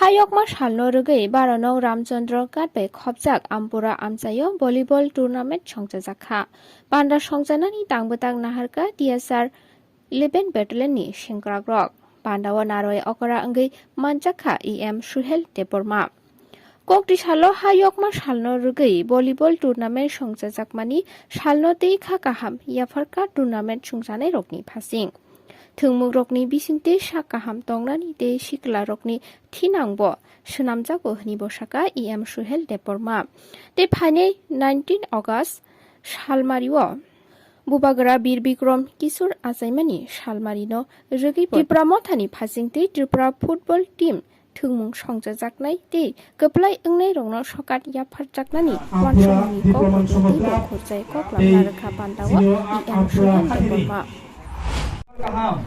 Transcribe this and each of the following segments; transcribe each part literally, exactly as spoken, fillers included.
Ayokma salno rwgwi baro nok Ramchandra Ghat bai khopjak Ampura amchaio volleyball tournament songchajak kha. Panda songchanani tangbwtang naharkha T S R eleven Battalion ni sengkrakrok. Pandao narwai okra wngwi manjakha E M Suhel Debbarma. Kokti salo hayokma salno rwgwi volleyball tournament songchajakmani salno tei kha kaham yapharkha tournament songchanairokni phasing. Thwngmungrokni bisingtwi sak kaham tongnani tei siklarokni thinangbo swnamjago hwnwi bo sakha E M Suhel Debbarma. Tei phainai nineteen August salmario Bubagra Bir Bikram Kishore achaimani salmarino rwgwi bo Tipra Mothani phasingtwi Tripura football team thwngmung songchajaknai tei kwplai wngnairokno sokat yapharjaknani uansukmungni kok rwgwi teibo khurchai kok lamna rwkha Pandao E M Suhel Debbarma. Kaham.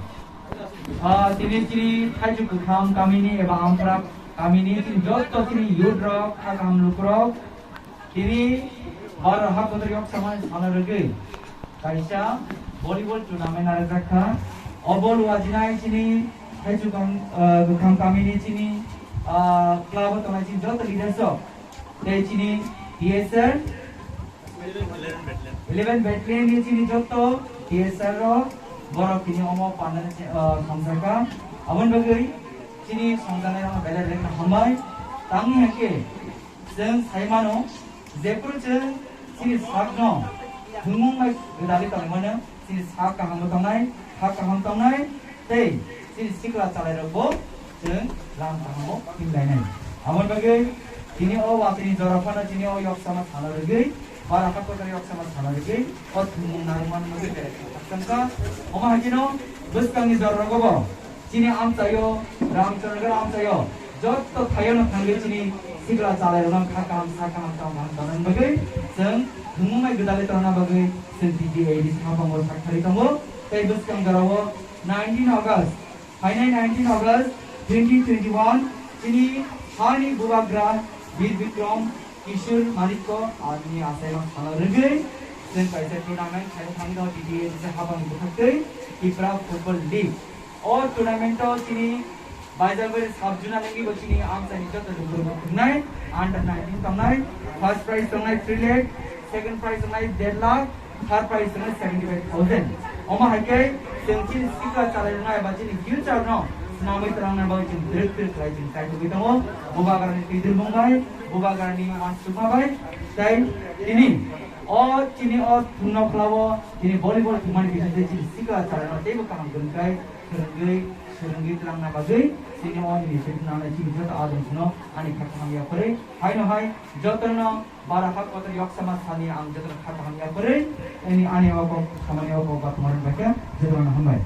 Ah, tini chini Thaichuk Kwkham kamini eba Ampra kamini chini jotto chini youth rok, kha kaham lukurok, tini baro ha kotor yok samani sana rwgwi kaisa volleyball tournament narwkjak kha. O ball wajinai chini Thaichuk Kwkham, ah, Kwkham kamini chini, ah, club o tongnai chini jotto leaders rok tei chini T S R eleven Battalion ni chini jotto T S R rok, borok tini omo pandani, ah, khamjakha. Aboni bagwi chini songjanai rokno belai belai hambai. Tangwi hwnkhe chwng sai mano, jephuru chwng chini sakno thwngmung bai gwdalwi tongmano, chini sak kahambo tongnai, ha kaham tongnai, tei chini sikla chalairokbo chwng lam kahamo philbainai. Aboni bagwi tini o watini jora phano chini o yoksama sana rwgwi, bara hakotari yoksama sana rwgwi, o thwngmung narwkmani bagwi belai khe khakchangkha. Omo hai kheno bwskangni jorarokbo chini amchaio, Ramchandra amchaio, jotto thaiono thangwi chini sikla chalairokno kha kaham, sa kaham, tong kaham tongnani bagwi chwng thwngmung bai gwdalwi tongna bagwi chwng T T A D sapango sak kharwi tongo. Tei bwskang jorao nineteen August, phainai nineteen August twenty twenty-one, chini hani bubagra Bir Bikram Kishore Manikko ani achaima sana rwgwi chwng kaisa tournament khaina thangwi tongo T T A D se hapang bwkhaktwi Tipra Football League. O tournament o chini Baijalbari sub zone ni bo chini amchaini joto lukurok tongnai, under nineteen tongnai, first prize tongnai three lakh, second prize tongnai der lakh, third prize tongnai seventy five thousand. Omo hai khe chwng chini sikla chalai rwnai ba chini future no swnamwi tlangnai bagwi chwng twrwk twrwk khlai chwng kaitugwi tongo. Bubagrani twidirmung bai, Bubagrani uansukma bai, tei tini o chini o thwngno khlao chini volleyball thwngmani bisingtwi chini sikla chalaino teibo kaham kwrwngkhlai swrwngwi, swrwngwi twlangna bagwi chini o initiative nanai chini joto adamsino ani kha kaham yaphari. Haino hai jotono bara hak kotor yoksama sani ang jotono kha kaham yaphari. Ani, ani o kok samani o kok ba thwngmani bai khe jotono hambai.